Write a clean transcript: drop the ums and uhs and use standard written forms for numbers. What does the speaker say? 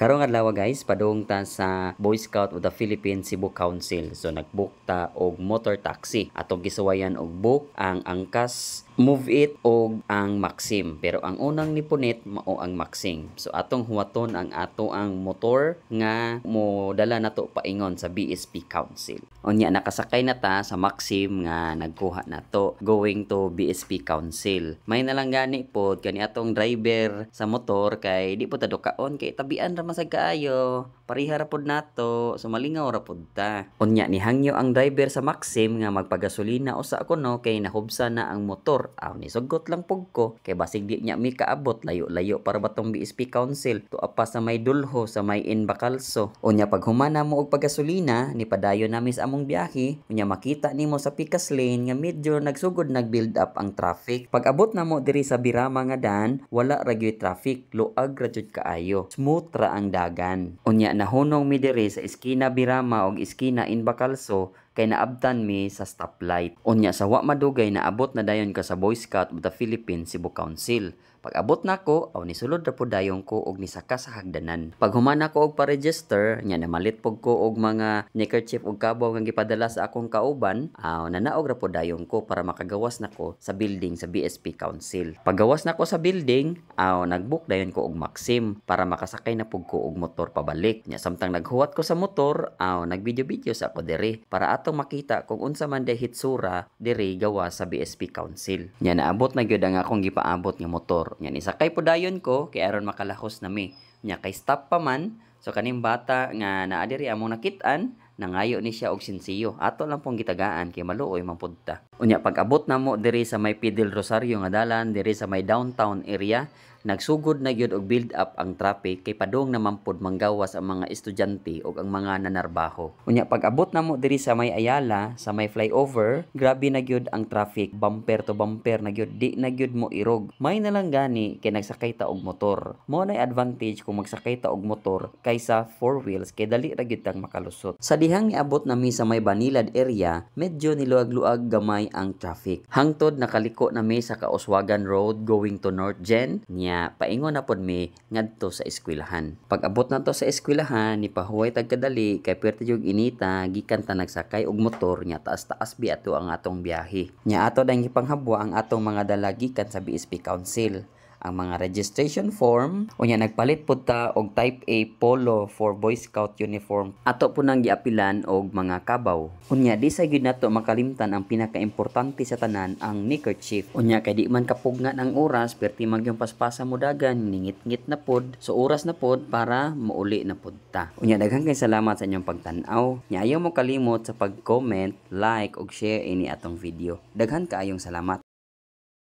Karong adlaw, guys, padung ta sa Boy Scout of the Philippines Cebu Council. So nag-book ta og motor taxi. Atong gisuwayan og book ang Angkas, Move It og ang Maxim. Pero ang unang nipunit mao ang Maxim. So atong huwaton ang ato ang motor nga mo dala nato paingon sa BSP Council. Unya nakasakay na ta sa Maxim nga nagkuha nato going to BSP Council. May na lang gani pod kani atong driver sa motor kay di po ta dukaon kay tabian ra man sad kaayo. Pareha ra pod nato, so malingaw ra pod ta. Unya nihangyo ang driver sa Maxim nga magpagasolina usa kuno kay nahubsa na ang motor. Aw, nisugot lang pug ko kay basig di niya mi kaabot, layo-layo para batong BSP Council, tua pa sa may dulho sa may Inbacalso. Unya pag humana mo og pagasolina, nipadayon nami sa among biyahe. Unya makita nimo sa Picas Lane nga medyo nagsugod nag-build up ang traffic. Pag abot namo diri sa Birama nga dan, wala ra gyud traffic, luag ra jud kaayo. Smooth ra ang dagan. Unya nahunong mi diri sa eskina Birama og eskina Inbacalso kay naabtan mi sa stoplight. Unya sa wa madugay, naabot na dayon ka sa Boy Scout of the Philippines Cebu Council. Pag abot nako, aw, nisulod ra pud dayon ko og nisaka sa hagdanan. Pag human nako og pa-register, nya namalit pud ko og mga neckerchief ug kabaw nga gipadala sa akong kauban, aw, nanaog ra pud dayon ko para makagawas nako sa building sa BSP Council. Paggawas nako sa building, aw, nagbook dayon ko og Maxim para makasakay na pud ko og motor pabalik. Nya samtang naghuwat ko sa motor, aw, nagvideo-video sa ako diri para atong makita kung unsa man day hitsura diri gawas sa BSP Council. Nya naabot na gyud ang akong gipaabot nga motor. Nya nisakay po dayon ko kay aron makalahos na mi. Nya kay stop pa man, so kaning bata nga naa diri among nakit-an, nangayo ni siya og sinsiyo. Ato lang pong gitagaan kay maluoy man pud ta. Unya pag abot namo diri sa may P. del Rosario nga dalan, diri sa may downtown area, nagsugod na gyud og build up ang traffic kay padung naman pod manggawas ang mga estudyante ug ang mga nanarbaho. Unya pag abot namo diri sa may Ayala, sa may flyover, grabe na gyud ang traffic, bumper to bumper na gyud, di na gyud mo irog. May na lang gani kay nagsakay ta og motor. Mao nay advantage kung magsakay ta og motor kaysa four wheels kay dali ra gyud tang makalusot. Sa dihang niabot nami sa may Banilad area, medyo niluag-luag gamay ang traffic. Hangtod nakaliko nami sa Kauswagan Road going to North Gen, nya paingon na pod mi ngadto sa eskwelahan. Pag abot nato sa eskwelahan, nipahuway tag kadali kay perti jud inita gikan ta nagsakay og motor, nya taas-taas bi ato ang atong biyahe. Nya ato dang gipanghabwa ang atong mga dala gikan sa BSP Council, ang mga registration form. Unya nagpalit pud ta og type A polo for Boy Scout uniform. Ato po nang giapilan og mga kabaw. Unya di sa gyud nato makalimtan ang pinakaimportante sa tanan, ang neckerchief. Unya kay di man kapugnan ang oras, perti man gyud paspasa mo dagan, ningit-ngit na pod. So oras na pod para muuli na pod ta. Unya daghan kay salamat sa inyong pagtan-aw. Nya ayaw mo kalimot sa pag-comment, like ug share ini atong video. Daghan kaayong salamat.